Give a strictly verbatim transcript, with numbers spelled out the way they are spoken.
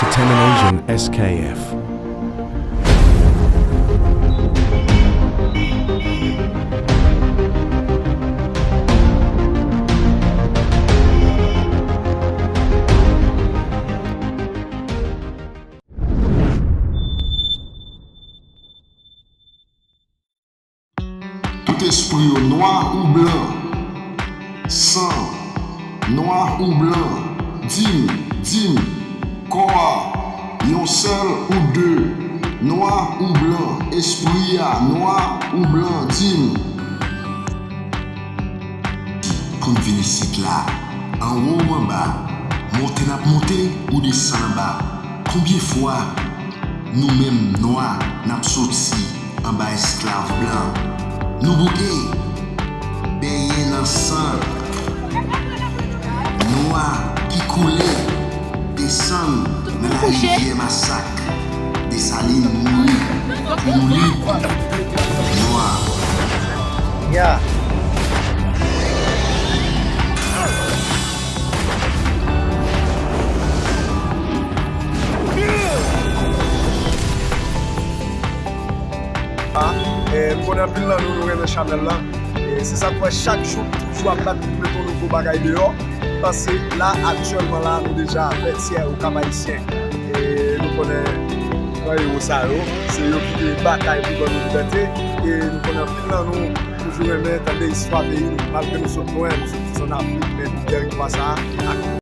Determination S K F. Tout espri yo, nwa ou blan. San, nwa ou blan. Di m, di m, kò a, yon sèl ou de. Nwa ou blan. Espri a, nwa ou blan. Di m. Pou n vin isit la, anwo ou anba, monte n ap monte ou desann anba. Konbyen fwa nou menm nwa n ap soti anba esklav blan? Nou bouke, benyen nan san nwa ki koule, desann nan larivyè masak. Desalin mouri pou nou lib. Nwa. Ya. Ah, eh, m konnen anpil nan nou, nou renmen chanèl la. E se sa k fè chak jou m toujou ap bat pou m met yon nouvo bagay deyò. Paske la, aktyèlman la, nou deja vètyè Okap Ayisyen. E nou konnen gran ewo sa yo, se yo ki te batay pou ban nou libète. E nou konnen anpil nan nou toujou renmen tande istwa peyi nou, malgre nou sot lwen, nou sot Sannafrik, men nou tèritwa sa a ak